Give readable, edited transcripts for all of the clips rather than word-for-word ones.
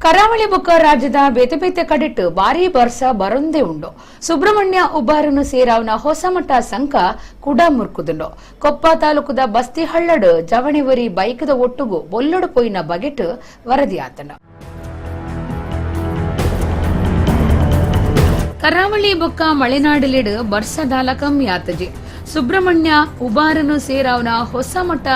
ಕರಾವಳಿ ಬೊಕ್ಕ ರಾಜ್ಯದ ಬೇತೆ ಬೇತೆ ಕಡೆಟ್ ಭಾರೀ ಬರ್ಸ ಬರೊಂದೇ ಉಂಡು. ಸುಬ್ರಹ್ಮಣ್ಯ ಉಬಾರನು ಸೇರಾವನ ಹೊಸಮಠ ಸಂಕ ಕುಡ ಮುರ್ಕುದುಂಡು. ಕೊಪ್ಪ ತಾಲೂಕುದ ಬಸ್ತಿಹಳ್ಳಡ್ ಜವಣಿವರಿ ಬೈಕ್ದ ಒಟ್ಟುಗು ಬೊಲ್ಲೊಡು ಪೋಯಿನ ಬಗೆಟ್ ವರದಿ ಆತಂಡ. ಕರಾವಳಿ ಬೊಕ್ಕ ಮಲೆನಾಡುಲೆಡ್ ಬರ್ಸದಾಲ ಕಮ್ಮಿ ಆತಜಿ. ಸುಬ್ರಹ್ಮಣ್ಯ ಉಬಾರನು ಸೇರಾವನ ಹೊಸಮಠ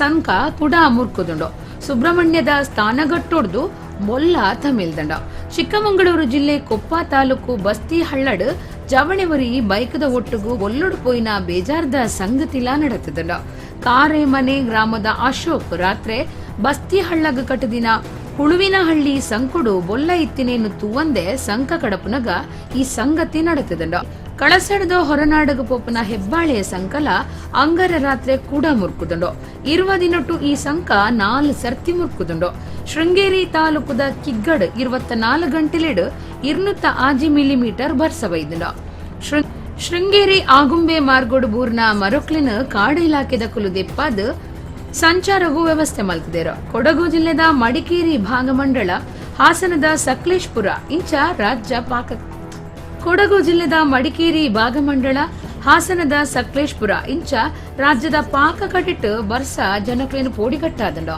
ಸಂಕ ಕುಡ ಮುರ್ಕುದುಂಡು. ಸುಬ್ರಹ್ಮಣ್ಯದ ಸ್ಥಾನಗಟ್ಟೊಡ್ದು ಮೊಲ್ಲ ತಮಿಳ್ದಂಡ. ಚಿಕ್ಕಮಗಳೂರು ಜಿಲ್ಲೆ ಕೊಪ್ಪ ತಾಲೂಕು ಬಸ್ತಿ ಹಳ್ಳಡ್ ಜವಣೆವರಿ ಬೈಕ್ದ ಒಟ್ಟುಗು ಒಲ್ಲೊಡು ಪೋಯಿನ ಬೇಜಾರ್ದ ಸಂಗತಿಲಾ ನಡತದಂಡ. ಕಾರೆಮನೆ ಗ್ರಾಮದ ಅಶೋಕ್ ರಾತ್ರೆ ಬಸ್ತಿ ಹಳ್ಳಗ್ ಕಟ್ಟದಿನ ಹುಳುವಿನಹಳ್ಳಿ ಸಂಕುಡು ಬೊಲ್ಲ ಇತ್ತಿನೇನು ತೂವಂದೆ ಸಂಕ ಕಡಪುನಗ ಈ ಸಂಗತಿ ನಡತದಂಡ. ಕಳಸಡದ ಹೊರನಾಡಗ ಪೋಪುನ ಹೆಬ್ಬಾಳೆಯ ಸಂಕಲ ಅಂಗರ ರಾತ್ರೆ ಕೂಡ ಮುರ್ಕುದುಂಡು. 20 ದಿನೊಟ್ಟು ಈ ಸಂಕ 4 ಸರ್ತಿ ಮುರ್ಕುದುಂಡು. ಶೃಂಗೇರಿ ತಾಲೂಕುದ ಕಿಗ್ಗಡ್ 24 ಗಂಟೆಲೆಡ್ 206 ಮಿಲಿಮೀಟರ್ ಬರ್ಸ ಬೈದುಂಡು. ಶೃಂಗೇರಿ ಆಗುಂಬೆ ಮಾರ್ಗೋಡು ಬೂರ್ನ ಮರೊಕ್ಲಿನ ಕಾಡು ಇಲಾಖೆದ ಕುಲು ದೆಪ್ಪಾದ್ ಸಂಚಾರಗೂ ವ್ಯವಸ್ಥೆ ಮಲ್ತಿದ್ದೇರು. ಕೊಡಗು ಜಿಲ್ಲೆದ ಮಡಿಕೇರಿ ಭಾಗಮಂಡಳ, ಹಾಸನದ ಸಕಲೇಶ್ಪುರ ಇಂಚ ರಾಜ್ಯ ಪಾಕ ಕೊಡಗು ಜಿಲ್ಲೆದ ಮಡಿಕೇರಿ ಭಾಗಮಂಡಳ, ಹಾಸನದ ಸಕಲೇಶ್ಪುರ ಇಂಚ ರಾಜ್ಯದ ಪಾಕ ಕಟಿಟ್ ಬರ್ಸ ಜನಕ್ಲೇನು ಪೋಡಿಗಟ್ಟಾದಂಡ.